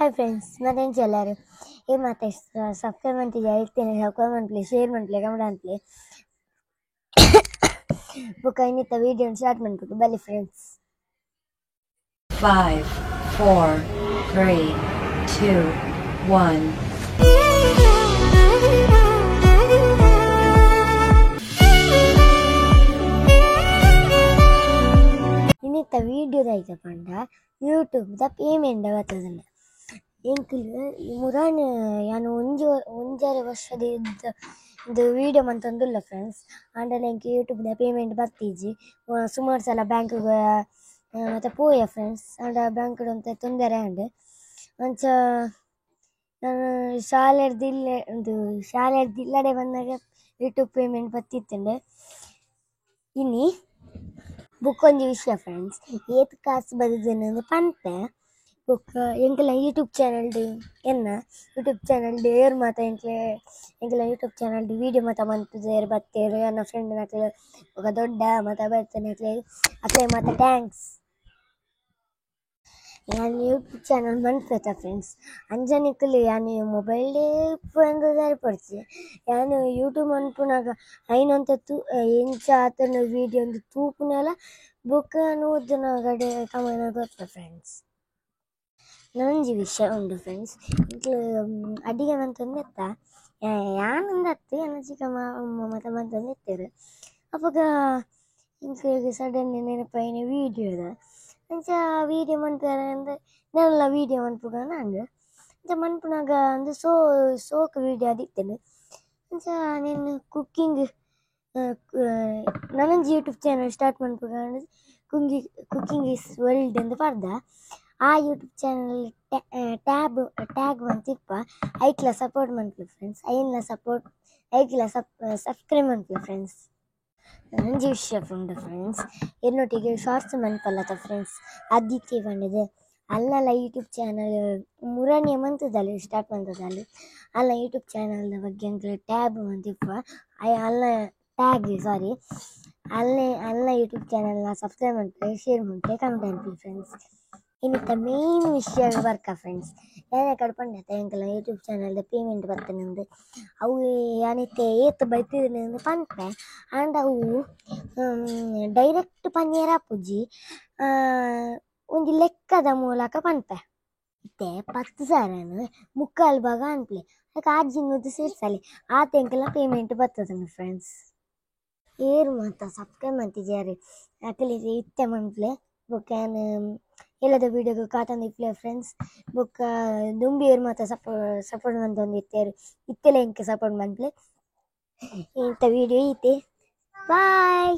Hi friends, ಮತ್ತೆ ಎಲ್ಲರೂ ಈ ಮಾತೆ ಸಬ್ಸ್ಕ್ರೈಬ್ ಅಂತಿದ್ಯಾ ಇರ್ತೇನೆ. ಸಬ್ಸ್ಕ್ರೈಬ್ ಮನ್ಪ್ಲೆ, ಶೇರ್ ಮನ್ಪ್ಲೆ, ಕಮೆಂಟ್ ಅನ್ಪ್ಲೆ. ಬುಕ್ಕ ಇನ್ನಿತ್ತ ವೀಡಿಯೋ ಸ್ಟಾರ್ಟ್ ಮಾಡ್ಬೇಕು. ಬನ್ನಿ ಫ್ರೆಂಡ್ಸ್. 5, 4, 3, 2, 1. ಇನ್ನಿತ್ತ ವೀಡಿಯೋದ ಪಂಡ ಯೂಟ್ಯೂಬ್ದ ಪೇಮೆಂಟ್ ಬರ್ತದನ್ನ ಎಂಕುಲು ಮುರಾನ್ ಯಾನು ಒಂಜಿ ಒಂಜರೆ ವರ್ಷದ ಇದು ವೀಡಿಯೋ ಮಂತೊಂದುಲ್ಲ ಫ್ರೆಂಡ್ಸ್. ಆಂಡಲ ಎಂಕ್ ಯೂಟ್ಯೂಬ್ದ ಪೇಮೆಂಟ್ ಬತ್ತಿಜಿ. ಸುಮಾರು ಸಲ ಬ್ಯಾಂಕ್ ಮತ್ತೆ ಪೋಯ ಫ್ರೆಂಡ್ಸ್. ಆಂಡ ಬ್ಯಾಂಕ್ ಒಂತೆ ತೊಂದರೆ ಆಂಡ್. ಅಂಚ ನಾನು ಶಾಲೆಡ್ದ್ ಇಲ್ಲ ಒಂದು ಶಾಲೆಡ್ದ್ ಇಲ್ಲಡೆ ಬಂದಾಗ ಯೂಟ್ಯೂಬ್ ಪೇಮೆಂಟ್ ಬತ್ತಿತ್ತುಂಡು. ಇನಿ ಬುಕ್ ಒಂಜಿ ವಿಷಯ ಫ್ರೆಂಡ್ಸ್, ಏತ್ ಕಾಸು ಬತ್ತುದುಂಡು ಪನ್ಪೆ. ಬೊಕ್ಕ ಎಂಕಲ್ನ ಯೂಟ್ಯೂಬ್ ಚಾನಲ್ಡ್ ಎನ್ನ ಯೂಟ್ಯೂಬ್ ಚಾನಲ್ಡ್ ಏರ್ ಮಾತ ಎಂಕ್ಲೆ ಎಂಕಲ್ನ ಯೂಟ್ಯೂಬ್ ಚಾನಲ್ಡ್ ವೀಡಿಯೋ ಮಾತ ಮನ್ಪುದೆರ್ ಬತ್ತೆರ್. ಎನ್ನ ಫ್ರೆಂಡ್ ನಕ್ಲು ಬೊಕ್ಕ ದೊಡ್ಡ ಮಾತ ಬರ್ತೇನೆ ಅಕ್ಲೆ ಅಕ್ಲೆ ಮಾತ thanks. ಯಾನ್ ಯೂಟ್ಯೂಬ್ ಚಾನಲ್ ಮನ್ಪೆತ ಫ್ರೆಂಡ್ಸ್. ಅಂಚ ನಿಕುಲು ಯಾನ್ ಮೊಬೈಲ್ ಪೊಡ್ಚಿ ಯಾನ್ ಯೂಟ್ಯೂಬ್ ಮನ್ಪುನಗ ಐನೊಂತೆ ತೂ ಎಂಚ ಆತುಂಡು ವೀಡಿಯೋ ಒಂದ್ ತೂಪುನಲ ಬೊಕ್ಕ ಓದುನಗಡೆ ಕಮೆಂಟ್ ಕೊರ್ಪೆ ಫ್ರೆಂಡ್ಸ್. ನನೊಂಜಿ ವಿಷಯ ಉಂಡು ಫ್ರೆಂಡ್ಸ್. ಎಂಕ್ಲು ಅಡಿಗೆ ಮಂತೊಂದಿತ್ತ ಯಾನೊಂದತ್ತ್ ಎನ್ನ ಚಿಕ್ಕಮ್ಮ ಅಮ್ಮ ಮಾತ ಮಂತೊಂದಿತ್ತೆರ್. ಅಪಗ ಎಂಕ್ ಸಡನ್ ನೆನಪಾಯಿನ ವೀಡಿಯೋದ ಅಂಚ ವೀಡಿಯೋ ಮನ್ಪೆರೆ ಅಂದ್ ನನಲ ವೀಡಿಯೋ ಮನ್ಪುಗ ಅಂದ್. ಅಂಚ ಮನ್ಪುನಗ ಅಂದ್ ಸೋಕು ವೀಡಿಯೋ ಆದಿತ್ತ್ಂಡ್. ಅಂಚ ನೆನ್ ಕುಕ್ಕಿಂಗ್ ನನೊಂಜಿ ಯೂಟ್ಯೂಬ್ ಚಾನಲ್ ಸ್ಟಾರ್ಟ್ ಮನ್ಪುಗ ಅಂದ್ ಕುಕ್ಕಿಂಗ್ is world ಅಂದ್ ಪರ್ದ. ಆ ಯೂಟ್ಯೂಬ್ ಚಾನಲ್ ಟ್ಯಾಗ್ ಮಂತಿಪ್ಪ ಐಕ್ಲ ಸಪೋರ್ಟ್ ಮನ್ಪುಲೆ ಫ್ರೆಂಡ್ಸ್. ಐನ್ಲ ಸಪೋರ್ಟ್ ಐಕ್ಲ ಸಬ್ಸ್ಕ್ರೈಬ್ ಮನ್ಪುಲೆ ಫ್ರೆಂಡ್ಸ್. ನನೊಂಜಿ ವಿಷಯ ಉಂಡು ಫ್ರೆಂಡ್ಸ್. ಎನ್ನೊಟ್ಟಿಗೆ ಶಾರ್ಟ್ಸ್ ಮನ್ಪಲ್ಲತ ಫ್ರೆಂಡ್ಸ್. ಆದಿತ್ಯ ಪಂಡುದು ಅಲ್ಲಲ ಯೂಟ್ಯೂಬ್ ಚಾನಲ್ ಮುರನೇ ಮಂತುದಲ್ ಸ್ಟಾರ್ಟ್ ಮಂತುದಲ್. ಅಲ್ಲ ಯೂಟ್ಯೂಬ್ ಚಾನಲ್ದ ಬಗ್ಗೆ ಎಂಕ್ಲ ಟ್ಯಾಬ್ ಮಂತಿಪ್ಪ ಅಲ್ಲ ಟ್ಯಾಗ್ ಸಾರಿ ಅಲ್ಲೇ ಅಲ್ಲ ಯೂಟ್ಯೂಬ್ ಚಾನಲ್ನ ಸಬ್ಸ್ಕ್ರೈಬ್ ಮನ್ಪುಲೆ, ಶೇರ್ ಮನ್ಪುಲೆ, ಕಮೆಂಟ್ ಮನ್ಪುಲೆ ಫ್ರೆಂಡ್ಸ್. ಇನ್ನಿತ್ತ ಮೇನ್ ವಿಷಯ ಬರ್ಕ ಫ್ರೆಂಡ್ಸ್. ಯಾನೆ ಕಡ್ಪಂಡತ ಎಂಕಲ್ನ ಯೂಟ್ಯೂಬ್ ಚಾನಲ್ದ ಪೇಮೆಂಟ್ ಬರ್ತುಂಡು ಅವು ಯಾನಿತ್ತೆ ಏತ್ ಬೈತಿದ್ ಪನ್ಪೆ. ಆಂಡ ಅವು ಡೈರೆಕ್ಟ್ ಪನ್ಯೆರೆ ಆಪುಜಿ, ಒಂಜಿ ಲೆಕ್ಕದ ಮೂಲಕ ಪನ್ಪೆ. ಇತ್ತೆ 10,000 ಮುಕ್ಕಾಲ್ ಭಾಗ ಅನ್ಪ್ಲೆ ಐಕ್ 600 ಸೇರ್ಸಲೆ ಆತ್ ಎಂಕಲ್ನ ಪೇಮೆಂಟ್ ಬರ್ತದುಂಡು ಫ್ರೆಂಡ್ಸ್. ಏರ್ ಮಾತ ಸಬ್ಸ್ಕ್ರೈಬ್ ಮಂತಿಜೆರ್ ಅಕುಲು ಇತ್ತೆ ಮನ್ಪುಲೆ. ಬೊಕ್ಕ ಯಾನ್ ಎಲ್ಲದ ವೀಡಿಯೋಗ್ ಕಾತೊಂದಿಪ್ಪುಲೆ ಫ್ರೆಂಡ್ಸ್. ಬೊಕ್ಕ ದುಂಬು ಏರ್ ಮಾತ ಸಪೋರ್ಟ್ ಮಂತೊಂದಿತ್ತೆರ್ ಇತ್ತೆಲ ಎಂಕ್ ಸಪೋರ್ಟ್ ಮನ್ಪುಲೆ. ಇಂತ ವೀಡಿಯೋ ಈತೆ. ಬಾಯ್.